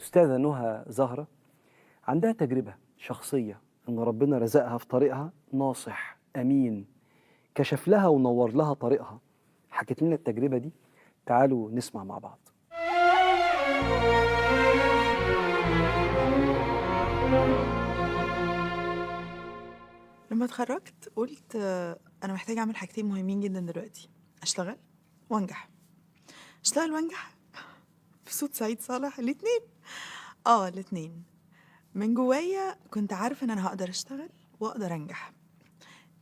أستاذة نهى زهرة عندها تجربة شخصية إن ربنا رزقها في طريقها ناصح أمين، كشف لها ونور لها طريقها. حكت لنا التجربة دي، تعالوا نسمع مع بعض. لما اتخرجت قلت انا محتاجه اعمل حاجتين مهمين جدا دلوقتي، اشتغل وانجح. اشتغل وانجح في صوت سعيد صالح، الاتنين. الاتنين. من جوايا كنت عارفه ان انا هقدر اشتغل واقدر انجح.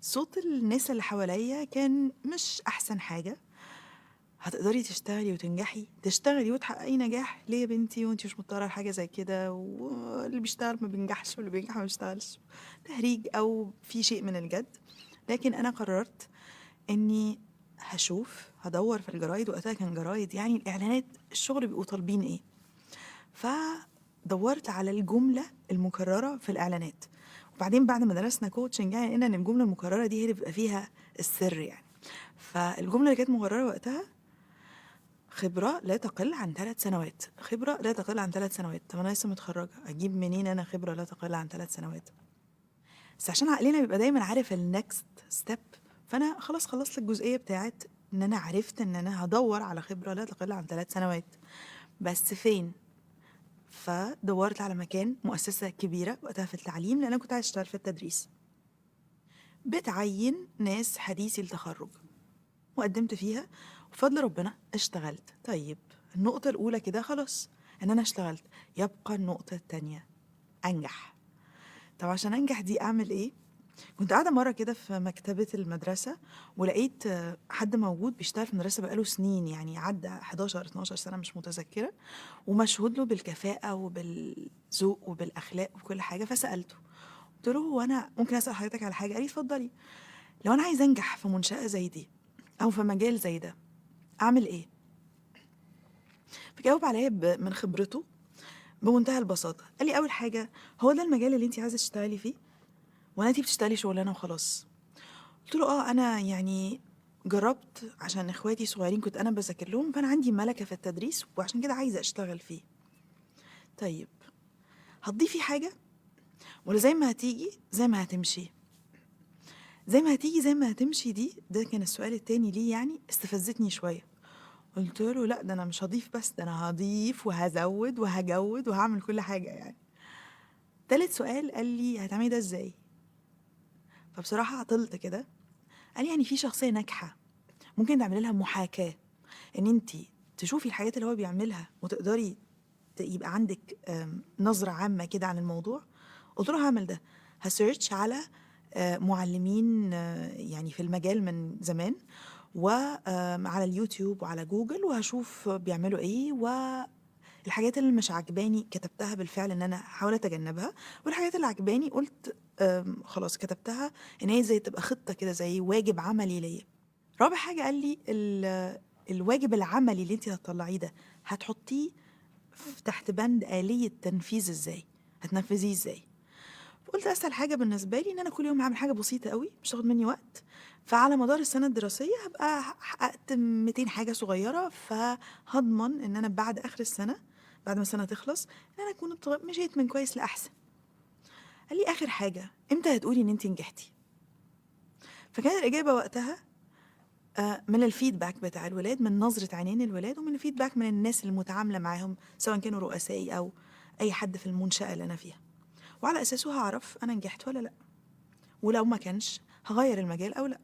صوت الناس اللي حواليا كان مش احسن حاجة. هتقدري تشتغلي وتنجحي، تشتغلي وتحققي نجاح ليه يا بنتي وانتي مش مضطرة لحاجة زي كده، واللي بيشتغل ما بينجحش واللي بينجح ما بيشتغلش، تهريج او في شيء من الجد. لكن انا قررت اني هشوف، هدور في الجرايد، وقتها كان جرايد يعني الاعلانات الشغل بيبقوا طالبين ايه. فدورت على الجملة المكرره في الاعلانات، وبعدين بعد ما درسنا coaching يعني لقينا ان الجملة المكرره دي هي اللي بيبقى فيها السر يعني. فالجملة اللي كانت مكررة وقتها خبرة لا تقل عن 3 سنوات، خبرة لا تقل عن 3 سنوات. طب أنا لسه متخرجة، أجيب منين أنا خبرة لا تقل عن 3 سنوات؟ بس عشان عقلنا بيبقى دايما عارف ال next step، فأنا خلاص خلصت الجزئية بتاعت إن أنا عرفت إن أنا هدور على خبرة لا تقل عن 3 سنوات، بس فين؟ فدورت على مكان، مؤسسة كبيرة وقتها في التعليم، لأن أنا كنت عايزة أشتغل في التدريس، بتعين ناس حديثي التخرج، وقدمت فيها وبفضل ربنا اشتغلت. طيب النقطة الأولى كده خلاص إن أنا اشتغلت، يبقى النقطة التانية أنجح. طب عشان أنجح دي أعمل إيه؟ كنت قاعدة مرة كده في مكتبة المدرسة ولقيت حد موجود بيشتغل في المدرسة بقاله سنين، يعني عدى 11-12 سنة مش متذكرة، ومشهود له بالكفاءة وبالذوق وبالأخلاق وكل حاجة. فسألته قلت له هو أنا ممكن أسأل حضرتك على حاجة؟ قال لي اتفضلي. لو أنا عايزة أنجح في منشأة زي دي أو في مجال زي ده أعمل إيه؟ فجاوب عليا من خبرته بمنتهى البساطة. قال لي أول حاجة، هو ده المجال اللي أنت عايزة تشتغلي فيه ولا أنت بتشتغلي شغلانة وخلاص؟ قلت له أنا يعني جربت عشان إخواتي صغيرين كنت أنا بذاكر لهم، فأنا عندي ملكة في التدريس وعشان كده عايزة أشتغل فيه. طيب هتضيفي حاجة ولا زي ما هتيجي زي ما هتمشي؟ زي ما هتيجي زي ما هتمشي دي، ده كان السؤال التاني ليه، يعني استفزتني شوية. قلت له لا، ده أنا مش هضيف بس، ده أنا هضيف وهزود وهجود وهعمل كل حاجة يعني. تالت سؤال قال لي هتعملي ده إزاي؟ فبصراحة عطلت كده. قال لي يعني في شخصية ناجحة ممكن تعملي لها محاكاة، إن أنتي تشوفي الحاجات اللي هو بيعملها وتقدري يبقى عندك نظرة عامة كده عن الموضوع. قلت له هعمل ده، هسيرش على معلمين يعني في المجال من زمان، وعلى اليوتيوب وعلى جوجل، وهشوف بيعملوا ايه، والحاجات اللي مش عجباني كتبتها بالفعل ان انا هحاول اتجنبها، والحاجات اللي عجباني قلت خلاص كتبتها ان هي زي تبقى خطة كده، زي واجب عملي ليا. رابع حاجة قال لي الواجب العملي اللي انت هتطلعيه ده هتحطيه تحت بند آلية تنفيذ ازاي، هتنفذيه ازاي. فقلت اسهل حاجة بالنسبة لي ان انا كل يوم هعمل حاجة بسيطة قوي مش هتاخد مني وقت، فعلى مدار السنة الدراسية هبقى حققت 200 حاجة صغيرة، فهضمن ان انا بعد اخر السنة، بعد ما السنة تخلص، ان انا اكون مشيت من كويس لاحسن. قال لي اخر حاجة، امتى هتقولي ان انت نجحتي؟ فكانت الاجابة وقتها من ال feedback بتاع الولاد، من نظره عينين الولاد، ومن ال feedback من الناس المتعامله معاهم سواء كانوا رؤسائي او اي حد في المنشاة اللي انا فيها، وعلى أساسه هعرف أنا نجحت ولا لأ، ولو ما كانش هغير المجال أو لأ.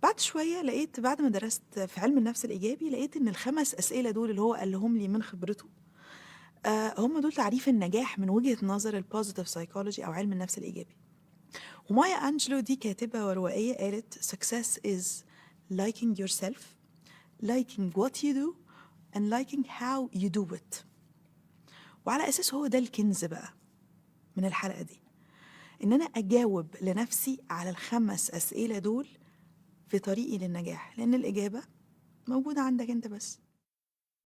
بعد شوية لقيت، بعد ما درست في علم النفس الإيجابي، لقيت إن ال5 أسئلة دول اللي هو قالهم لي من خبرته، هم دول تعريف النجاح من وجهة نظر ال positive psychology أو علم النفس الإيجابي. ومايا أنجلو دي كاتبة وروائية قالت success is liking yourself, liking what you do and liking how you do it. وعلى أساس هو ده الكنز بقى من الحلقة دي، إن أنا أجاوب لنفسي على ال5 أسئلة دول في طريقي للنجاح، لأن الإجابة موجودة عندك أنت بس.